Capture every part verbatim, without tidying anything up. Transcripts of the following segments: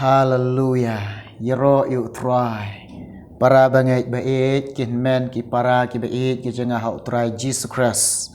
Haleluya. Ïaroh ïa u Trai. Para bangeit ba ïeit, ki hynmen ki para ki ba ïeit ki jong nga ha u Trai Jisu Khrist.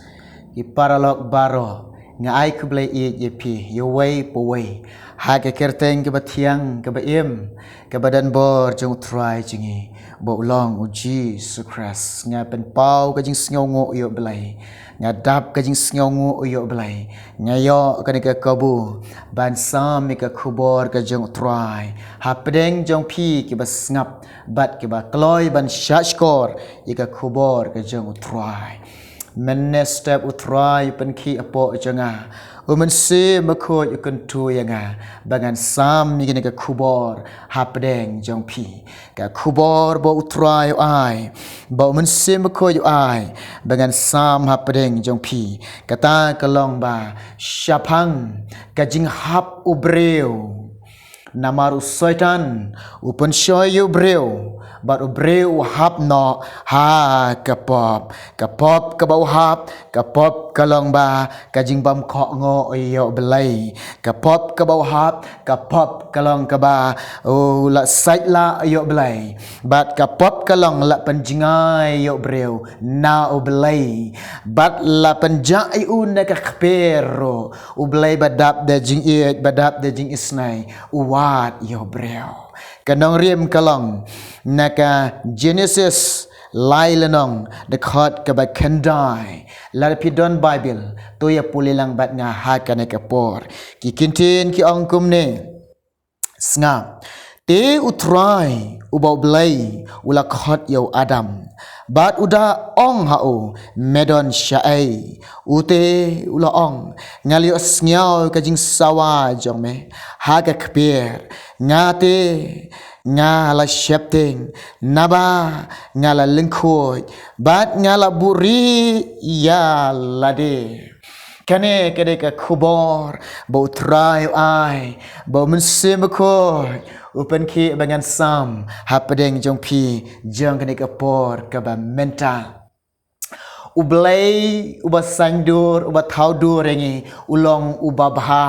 Ki paralok baroh, nga ai khublei ïeit ïa phi, ïa uwei pa uwei, ha ka kyrteng kaba thiang, kaba im, kaba don bor jong u Trai jong ngi, ba u long u Jisu Khrist. Nga pynpaw ka jingsngewnguh ïa u Blei. Nga dap ka jingsngewnguh ïa u Blei. Nga ïoh kane ka kabu ban sam ïa ka khubor ka jong u Trai hapdeng jong phi kiba sngap bad kiba kloi ban shahshkor ïa ka khubor ka jong u Trai. Mynne step u Trai u pynkhih hapoh jong nga. U Mynsiem Bakhuid u kyntu ïa nga ba ngan sam ïa kane ka khubor hapdeng jong phi. Ka khubor ba u Trai u ai, ba u Mynsiem Bakhuid u ai, ba ngan sam hapdeng jong phi. Kata ka long ba shaphang ka jinghap u briew. Namar u Soitan u pynshoi ïa u briew, bad u briew u hap noh ha ka pop. Ka pop kaba u hap, ka pop ka long ba ka jingbymkohnguh ïa u Blei. Ka pop kaba u hap, ka pop ka long kaba u la sait la ïa u Blei. Bad ka pop ka long la pynjngai ïa u briew na u Blei. Bad la pynjah ïa u na ka kper ruh. U Blei ba dap da jingïeit, ba dap da jingisnei, u wad ïa u briew. Ka nongrim ka long na ka Genesis lai lynnong, dkhot kaba khyndai. Lada phi don Baibl, to ïa pule lang bad nga ha kane ka por. Ki ktien ki ong kumne. Sngap. Te u Trai uba u Blei u la khot ïa u Adam. Bad u da ong ha u, me don shaei? U te u la ong, nga la ïohsngew ka jingsawa jong me ha ka kper. Nga te nga la sheptieng, naba nga la lyngkhuid, bad nga la buhrieh ïa lade. Kane ka dei ka khubor ba u Trai u ai, ba u Mynsiem Bakhuid u pynkhih ba ngan sam hapdeng jong phi, jong kane ka por kaba mynta. U Blei uba sngewdur, uba thaw dur ïa ngi, u long uba bha,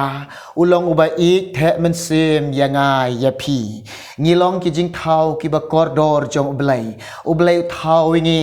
u long uba ïeit theh mynsiem ïa nga ïa phi. Ngi long ki jingthaw kiba kordor jong u Blei. U Blei u thaw ïa ngi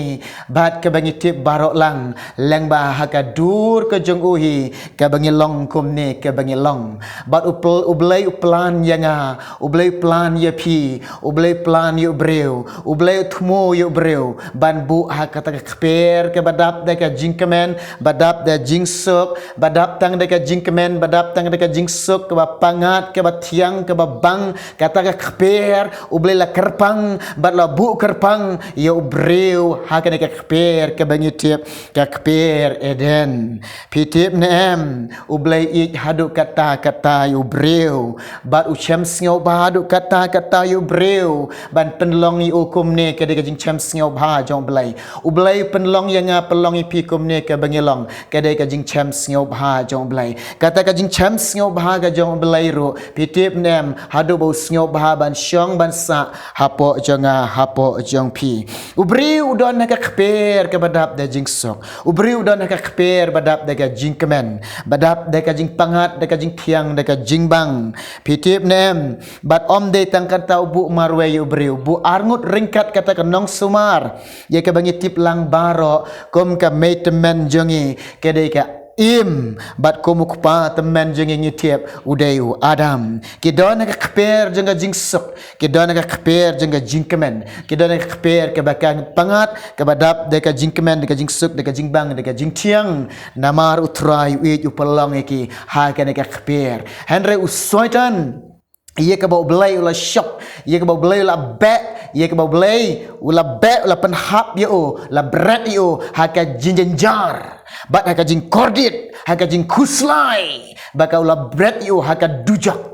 bad kaba ngi tip baroh lang, lyngba ha ka dur ka jong u hi, kaba ngi long kumne kaba ngi long. Bad u pl-, u Blei u plan ïa nga, u Blei u plan ïa phi, u Blei u plan ïa u briew, u Blei u thmu ïa u briew ban buh ha kata ka kper kaba dap da ka jingkmen, ba dap da jingsuk, ba dap tang da ka jingkmen, ba dap tang da ka jingsuk, kaba pyngngad, kaba thiang, kaba bang, kata ka kper, u Blei la kyrpang, bad la buh kyrpang ïa u briew ha kane ka kper kaba ngi tip, ka kper Eden. Phi tip ne em, u Blei ïeit haduh katta katta ïa u briew, bad u shem sngewbha haduh katta katta ïa u briew, ban pynlong ïa u kumne ka dei ka jingchem sngewbha jong u Blei. U Blei u pynlong ïa nga, pynlong ïa phi kumne kaba ngi long, ka dei ka jingchem sngewbha jong u Blei. Kata ka jingchem sngewbha ka jong u Blei ruh, phi tip ne em, haduh ba u sngewbha ban shong ban sah hapoh jong nga, hapoh jong phi. U briew u don ha ka kper kaba dap da jingsuk. U briew u don ha ka kper ba dap da ka jingkmen, ba dap da ka jingpyngngad, da ka jingthiang, da ka jingbang. Phi tip ne em, bad ym dei tang kata u buh marwei ïa u briew, buh arngut ryngkat kata ka nongsumar ïa kaba ngi tip lang baroh kum ka mei tymmen jong ngi, ka dei ka Im, bad kum u kpa tymmen jong ngi ngi tip, u dei u Adam. Ki don ha ka kper jong ka jingsuk, ki don ha ka kper jong ka jingkmen, ki don ha ka kper kaba ka pyngngad, kaba dap da ka jingkmen, da ka jingsuk, da ka jingbang, da ka jingthiang. Namar u Trai u ïeit, u pynlong ïa ki ha kane ka kper. Hynrei u Soitan, ïa kaba u Blei u la shop, ïa kaba u Blei u la beh, ïa kaba u Blei u la beh, u la pynhap ïa u, la bret ïa u ha ka jingjynjar, bad ha ka jingkordit, ha ka jingkhuslai, bad ka u la bret ïa u ha ka dujok.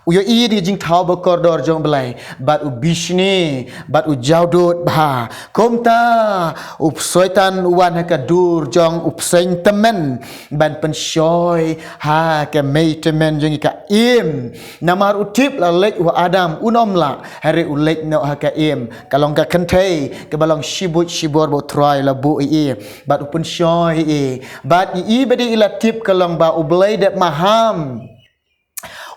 U ïohi da ka jingthaw ba kordor jong u Blei, bad u bishni, bad u jaw dud bha. Kumta u Soitan u wan ha ka dur jong u bseiñ tymmen ban pynshoi ha ka mei tymmen jong ngi ka Im. Namar u tip la leit u Adam, un ym lah, hynrei u leit noh ha ka Im. Ka long ka kynthei kaba long shibit shibor ba u Trai la buh ïa i, bad u pynshoi ïa i. Bad ïa i ba dei i la tip ka long ba u Blei dep maham.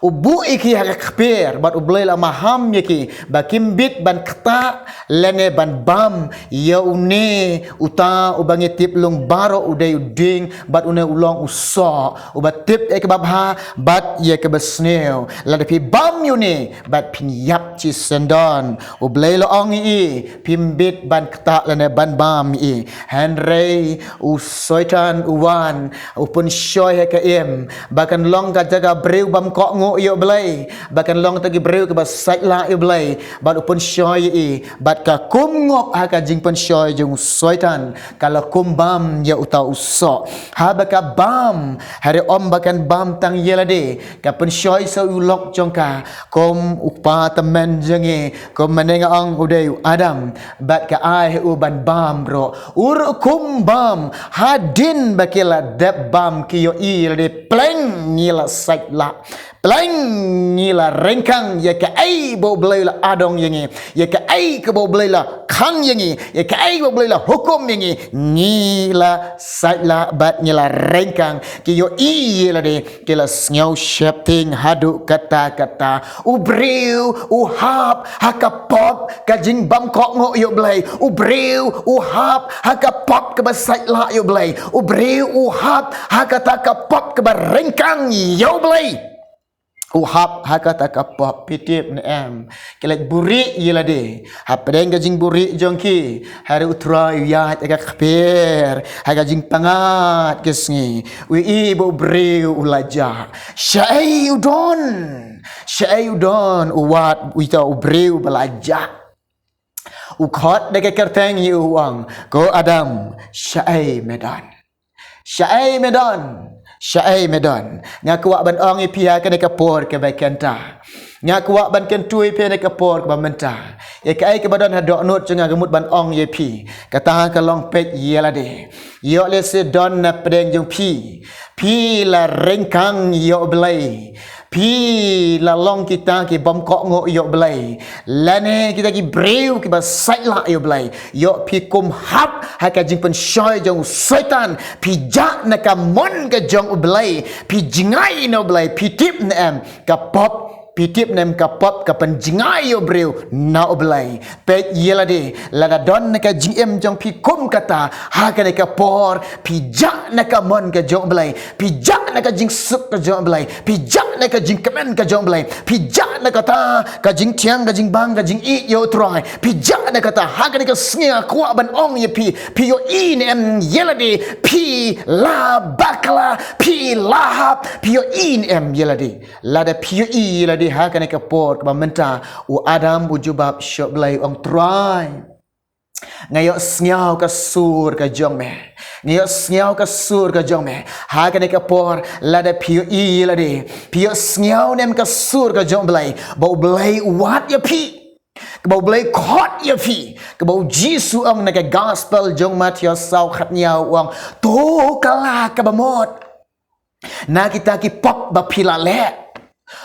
U buh ïa ki ha ka kper, bad U Blei la maham ïa ki ba kim bit ban ktah lane ban bam ïa une uta uba ngi tip long baroh u dei u dieng, bad une u long u soh uba tip ïa kaba bha bad ïa kaba sniew. Lada phi bam ïa une, bad phin ïap shisyndon. U Blei la ong ïa i, phim bit ban ktah lane ban bam ïa i. Hynrei u Soitan u wan, u pynshoi ha ka im, ba kan long ka jaka briew bym kohnguh ïa U Blei, ba kan long ta ki briew kiba saitlah ïa U Blei, bad u pynshoi ïa i, bad ka kum ngop ha ka jingpynshoi jong u Soitan, ka la kum bam ïa uta u soh. Haba ka bam, hynrei ym ba kan bam tang ïa lade, ka pynshoi sa u lok jong ka, kum u kpa tymmen jong ngi, kum mynne nga ong u dei u Adam, bad ka ai ha u ban bam ruh. U ruh kum bam, hadien ba ki la dep bam ki ïohi lade pleng ngi la saitlah. Pleng ngi la ryngkang ïa kaei ba U Blei la adong ïa ngi, ïa kaei kaba U Blei la khang ïa ngi, ïa kaei ba U Blei la hukum ïa ngi, ngi la saitlah bad ngi la ryngkang. Ki ïohi ïa lade, ki la sngew sheptieng haduh katta katta. U briew u hap ha ka pop ka jingbymkohnguh ïa U Blei. U briew u hap ha ka pop kaba saitlah ïa U Blei. U briew u hap ha kata ka pop kaba ryngkang ïa U Blei. U hap ha kata ka pop, phi tip ne em. Ki la buhrieh ïa lade. Hapdeng ka jingbuhrieh jong ki, hynrei U Trai u ïaid ha ka kper, ha ka jingpyngngad ka sngi. U ïohi ba u briew u la jah. Shaei u don? Shaei u don? U wad uta u briew ba la jah. U khot da ka kyrteng ïa u, u ong, ko Adam, shaei me don? Shaei me don? Shaei me don? Nga kwah ban ong ïa phi ha kane ka por kaba kynta. Nga kwah ban kyntu ïa phi ha kane ka por kaba mynta. Ïa kaei kaba don ha dohnud jong nga ka mut ban ong ïa phi. Kata ka long peit ïa lade. Ïoh lehse don na pdeng jong phi. Phi la ryngkang ïa U Blei. Phi la long kita ki bymkohnguh ïa U Blei. Lane kita ki briew kiba saitlah ïa U Blei. Ïoh phi kum hap ha ka jingpynshoi jong u Soitan. Phi jah na ka mon ka jong U Blei. Phi jngai na U Blei. Phi tip ne em ka pop. Phi tip ne em ka pop ka pynjngai ïa u briew na U Blei. Peit ïa lade, lada don na ka jingim jong phi kum kata, ha kane ka por, phi jah na ka mon ka jong U Blei, phi jah na ka jingsuk ka jong U Blei, phi jah na ka jingkmen ka jong U Blei, phi jah na kata ka jingthiang, ka jingbang, ka jingïeit ïa U Trai, phi jah na kata, ha kane ka sngi nga kwah ban ong ïa phi, phi ïohi ne em ïa lade, phi la bakla, phi la hap, phi ïohi ne em ïa lade. Lada phi ïohi ïa lade ha kane ka por kaba mynta, u Adam u jubab sha U Blei, u ong, Trai, nga ïohsngew ka sur ka jong me. Nga ïohsngew ka sur ka jong me. Ha kane ka por, lada phi ïohi ïa lade, phi ïohsngew ne em ka sur ka jong U Blei, ba U Blei u wad ïa phi, ba U Blei u khot ïa phi, kaba u Jisu u ong na ka gospel jong u Mathaios saw khathynñiew, u ong, to kylla kaba mut na kita ki pop ba phi la leh.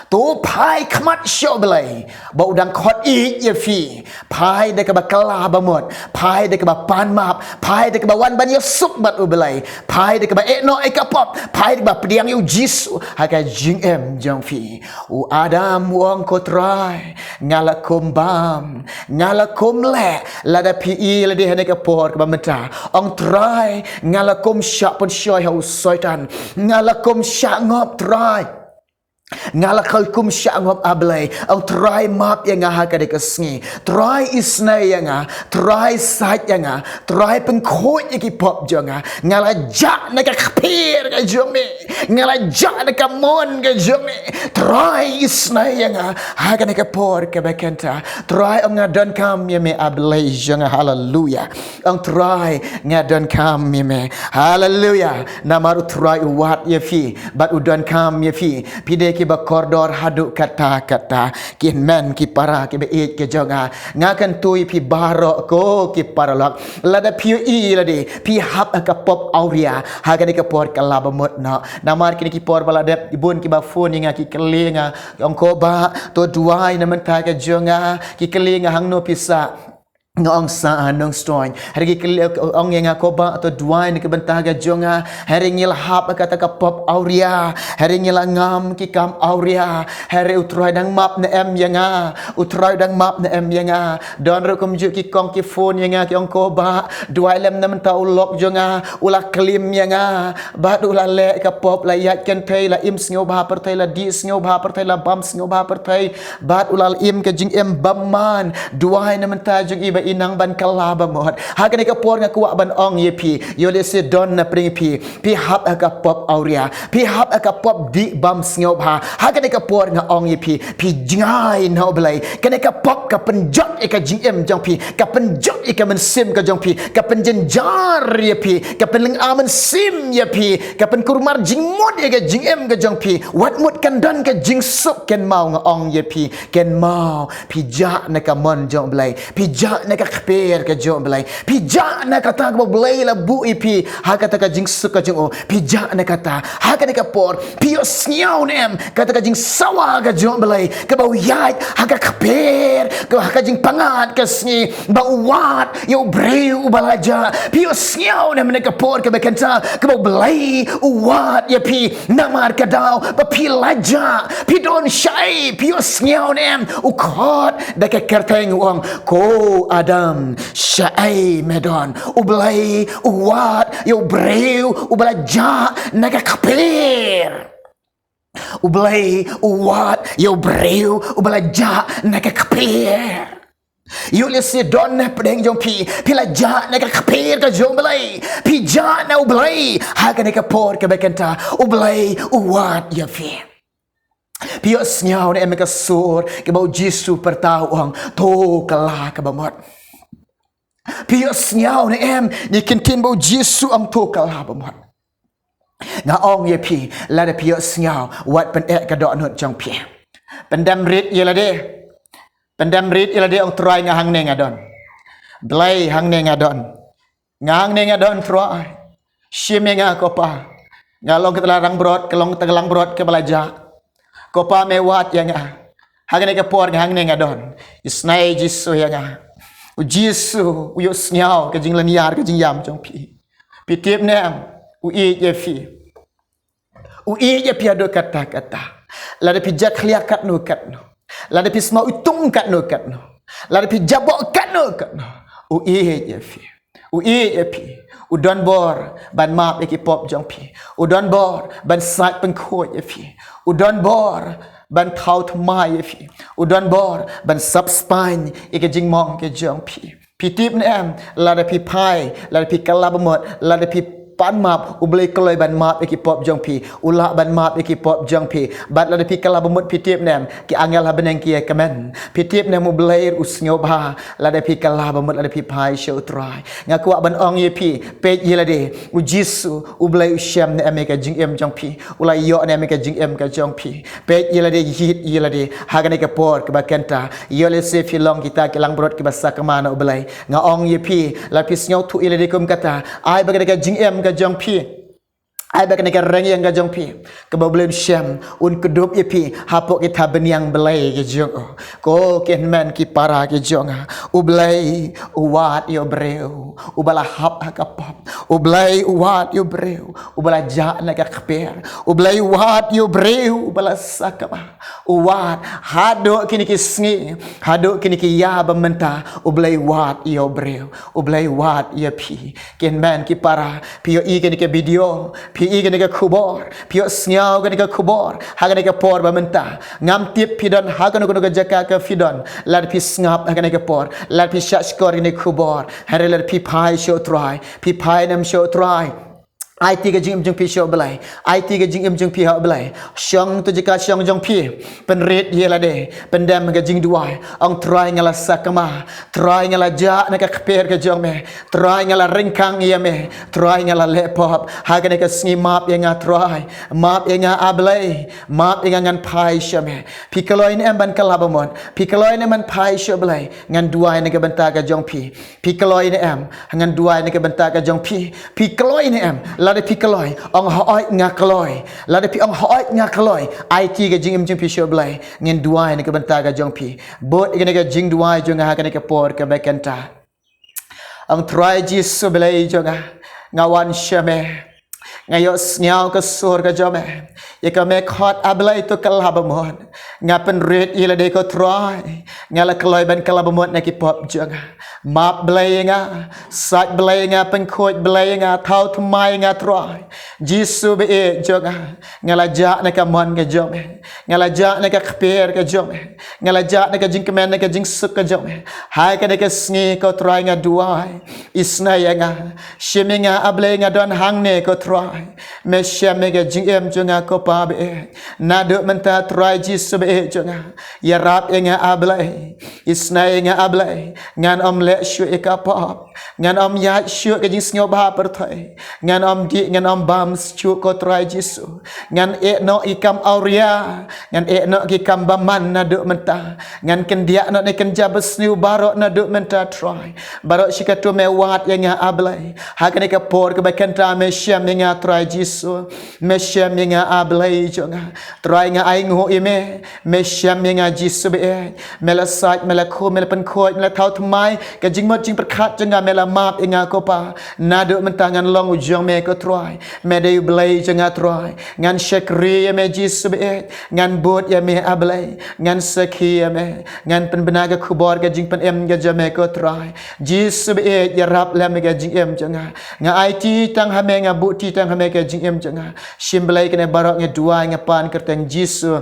To phai khmat sha U Blei, ba u dang khot ïeit ïa phi. Phai da kaba kylla ba mut, phai da kaba pan map, phai da kaba wan ban ïasuk bad U Blei, phai da kaba ïehnoh ïa ka pop, phai da kaba pdiang ïa u Jisu ha ka jingim jong phi. U Adam u ong, ko Trai, nga la kum bam, nga la kum leh, lada phi ïohi ïa lade ha kane ka por kaba mynta. Ong, Trai, nga la kum shah pynshoi ha u Soitan, nga la kum shah ngop, Trai. Nga la kum shah ngop, A Blei. Ong, Trai, map ïa nga ha kane ka sngi. Trai, isynei ïa nga. Trai, sait ïa nga. Trai, pynkhuid ïa ki pop jong nga. Nga la jah na ka kper ka jong me. Nga la jah na ka mon ka jong me. Trai, isynei ïa nga ha kane ka por kaba kynta. Trai, ong, nga donkam ïa me, A Blei jong nga. Haleluia. Ong, Trai, nga donkam ïa me. Haleluia. Namar u Trai u wad ïa phi bad u donkam ïa phi. Phi dei kiba kordor haduh katta katta. Ki hynmen ki para kiba ïeit ka jong nga, nga kyntu ïa phi baroh ko ki paralok. Lada phi ïohi ïa lade phi hap ha ka pop awria, ha kane ka por kylla ba mut noh. Namar kine ki por ba la dep, bun kiba phone ïa nga, ki kylli nga, ong, ko Bah, to duwai na bynta ka jong nga. Ki kylli nga, hangno phi sah? Nga ong sa, ah, Nongstoiñ. Hynrei ki kylli, ong ïa nga, ko Bah, to duwai na ka bynta ka jong nga. Hynrei ngi la hap ha kata ka pop awria. Hynrei ngi la ngam ki kam awria. Hynrei U Trai dang map ne em ïa nga. U Trai dang map ne em ïa nga. Don ruh kumjuh ki kong ki phone ïa nga, ki ong, ko Bah, duwai lem na mynta u lok jong nga u la klim ïa nga. Bad u la leh ka pop, la ïaid kynthei, la im sngewbha pyrthei, la dih sngewbha pyrthei, la bam sngewbha pyrthei. Bad u la im ka jingim bymman. Duwai na mynta jong i ba i nang ban kylla ba mut. Ha kane ka por nga kwah ban ong ïa phi, ïoh lehse don na pdeng phi, phi hap ha ka pop awria, phi hap ha ka pop dih bam sngewbha. Ha kane ka por nga ong ïa phi, phi jngai na U Blei. Kane ka pop ka pynjot ïa ka jingim jong phi, ka pynjot ïa ka mynsiem ka jong phi, ka pynjynjar ïa phi, ka pynlynga mynsiem ïa phi, ka pynkulmar jingmut ïa ka jingim ka jong phi. Wat mut kan don ka jingsuk, kynmaw nga ong ïa phi, kynmaw. Phi jah na ka mon jong U Blei, phi jah na ka kper ka jong U Blei, phi jah na kata kaba U Blei la buh ïa phi ha kata ka jingsuk ka jong u. Phi jah na kata. Ha kane ka por phi ïohsngew ne em kata ka jingsawa ka jong U Blei kaba u ïaid ha ka kper, kaba ha ka jingpyngngad ka sngi, ba u wad ïa u briew uba la jah? Phi ïohsngew ne em ha kane ka por kaba kynta kaba U Blei u wad ïa phi? Namar ka daw ba phi la jah, phi don shaei? Phi ïohsngew ne em? U khot da ka kyrteng, u ong, ko Adam, shaei me don? U Blei u wad ïa u briew uba la jah na ka kper. U Blei u wad ïa u briew uba la jah na ka kper. Ïoh lehse don na pdeng jong phi, phi la jah na ka kper ka jong U Blei. Phi jah na U Blei ha kane ka por kaba kynta. U Blei u wad ïa phi. Phi ïohsngew ne em ka sur kaba U Jisu pyrta, u ong, to kylla kaba mut? Phi ïohsngew ne em ïa ki ktien ba U Jisu u ong, to kylla ba mut? Nga ong ïa phi, lada phi ïohsngew, wat pyneh ka dohnud jong phi. Pyndem rit ïa lade. Pyndem rit ïa lade, ong, Trai, nga hangne nga don. Blei, hangne nga don. Nga hangne nga don, Trai. Shim ïa nga, ko Pa. Nga long kata ka langbrot, ka long kata ka langbrot kaba la jah. Ko Pa, me wad ïa nga. Ha kane ka por nga hangne nga don. Isynei Jisu ïa nga. U Jisu u ïohsngew ka jinglynñiar, ka jingïam jong phi. Phi tip ne em, u ïeit ïa phi. U ïeit ïa phi haduh katta katta. Lada phi jakhlia katno katno, lada phi sma iwtung katno katno, lada phi jaboh katno katno, u ïeit ïa phi. U ïeit ïa phi. U don bor ban map ïa ki pop jong phi. U don bor ban sait pynkhuid ïa phi. U don bor ban thaw thymmai ïa phi. U don bor ban sap spaiñ ïa ki jingmong ki jong phi. Phi tip ne em, lada phi phai, lada phi kylla ba mut, lada phi pan map, U Blei u kloi ban map ïa ki pop jong phi. U lah ban map ïa ki pop jong phi. Bad lada phi kylla ba mut, phi tip ne em, ki angel ha bneng ki ïa kmen. Phi tip ne em, U Blei u sngewbha lada phi kylla ba mut, lada phi phai sha U Trai. Nga kwah ban ong ïa phi, peit ïa lade, U Jisu U Blei u shem ne em ïa ka jingim jong phi. U la ïoh ne em ïa ka jingim ka jong phi. Peit ïa lade, ïeit ïa lade ha kane ka por kaba kynta. Ïoh lehse phi long kita ki langbrot kiba sakma na U Blei. Nga ong ïa phi, lada phi sngewthuh ïa lade kum kata, ai ba kane ka jingim ka jong phi, ai ba kane ka rynïeng ka jong phi, kaba U Blei un shem, un kdup ïa phi hapoh kita bynïeng blei ki jong u. Ko ki hynmen ki para ki jong nga, U Blei u wad ïa u briew uba la hap ha ka pop. U Blei u wad ïa u briew uba la jah na ka kper. U Blei u wad ïa u briew uba la sakma. U wad haduh kine ki sngi, haduh kine ki ïa ba mynta, U Blei u wad ïa u briew. U Blei u wad ïa phi. Ki hynmen ki para, phi ïohi kane ka video, phi ïohi kane ka khubor, phi ïohsngew kane ka khubor ha kane ka por ba mynta. Ngam tip phi don ha kano kano ka jaka ka phi don. Lada phi sngap ha kane ka por, lada phi shah shkor kane ka khubor, hynrei lada phi phai sha U Trai, phi phai ne em sha U Trai, aiti ka jingim jong phi sha U Blei. Aiti ka jingim jong phi ha U Blei. Shong to jaka shong jong phi, pynrit ïa lade, pyndem ka jingduwai. Ong, Trai, nga la sakma. Trai, nga la jah na ka kper ka jong me. Trai, nga la ryngkang ïa me. Trai, nga la leh pop. Ha kane ka sngi map ïa nga, Trai. Map ïa nga, A Blei. Map ïa nga, ngan phai sha me. Phi kloi ne em ban kylla ba mut? Phi kloi ne em ban phai sha U Blei? Ngan duwai na ka bynta ka jong phi. Phi kloi ne em? Ngan duwai na ka bynta ka jong phi. Phi kloi ne em? Lada phi kloi, ong, hooid nga kloi. Lada phi ong, hooid nga kloi, aiti ka jingim jong phi sha U Blei. Ngan duwai na ka bynta ka jong phi. Bud ïa kane ka jingduwai jong nga ha kane ka por kaba kynta. Ong Trai Jisu Blei jong nga, nga wan sha me. Nga ïohsngew ka sur ka jong me. Ïa ka me khot, A Blei, to kylla bamut. Nga pynrit ïa lade ko Trai. Nga la kloi ban kylla bamut na ki pop jong nga. Map Blei ïa nga. Sait Blei ïa nga, pynkhuid Blei ïa nga, thaw thymmai ïa nga Trai. Jisu ba-ïeit jong nga. Nga la jah na ka mon ka jong me. Nga la jah na ka kper ka jong me. Nga la jah na ka jingkmen na ka jingsuk ka jong me. Ha kane ka sngi ko Trai nga duwai. Isnei ïa nga. Shim ïa nga A Blei, nga don hangne ko Trai. Me shem ïa ka jingim jong nga ko Pa ba-ïeit. Naduh mynta Trai Jisu ba-ïeit jong nga. Ïarap ïa nga A Blei. Isnei ïa nga A Blei. Ngan ym leh shuh ïa ka pop. Ngan ym ïaid shuh ka jingsngewbha pyrthei. Ngan ym dih, ngan ym bam shuh ko Trai Jisu. Ngan ïeh noh ïa ki kam awria. Ngan ïeh noh ïa ki kam bymman naduh mynta. Ngan kyndiah noh na ki kynja basniew baroh naduh mynta Trai. Baroh shi katto me wad ïa nga A Blei. Ha kane ka por kaba kynta me shem ïa nga Trai Jisu. Me shem ïa nga A Blei jong nga. Trai nga ainguh ïa me. Me shem ïa nga Jisu ba-ïeit. Me la sait, me la khum, me la pynkhuid, me la thaw thymmai. Ka jingmut jingpyrkhat jong nga me la map ïa nga ko Pa. Naduh mynta ngan long u jong me ko Trai. Me dei U Blei jong nga Trai. Ngan shakri ïa me Jisu ba-ïeit. Ngan bud ïa me A Blei. Ngan sakhi ïa me. Ngan pynbna ka khubor ka jingpynim ka jong me ko Trai. Jisu ba-ïeit, ïarap lem ïa ka jingim jong nga. Nga aiti tang ha me, nga buhti tang ha me ka jingim jong nga. Shim Blei kane baroh nga duwai nga pan kyrteng Jisu.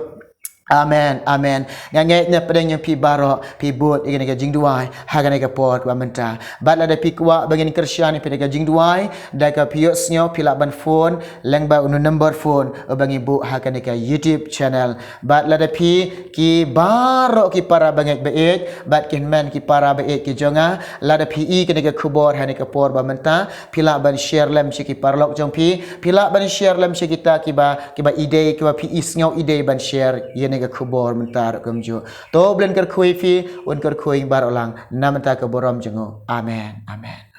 Amen, amen. Nga ngeit na pdeng jong phi baroh, phi bud ïa kane ka jingduwai ha kane ka por kaba mynta. Bad lada phi kwah ba ngin kyrshan ïa phi da ka jingduwai, da ka phi ïohsngew phi lah ban phone lyngba u number phone uba ngi buh ha kane ka YouTube channel. Bad lada phi ki baroh ki para bangeit ba-ïeit, bad ki hynmen ki para ba-ïeit ki jong nga, lada phi i kane ka khubor ha kane ka por ba mynta, phi lah ban share lem sha ki paralok jong phi, phi lah ban share lem sha kita kiba, kiba i dei, kiba phi i sngew i dei ban share ïa kane ka khubor mynta ruh kumjuh. To U Blei un kyrkhu ïa phi, un kyrkhu ïa ngi baroh lang, na mynta ka burom jong u. Amen, amen.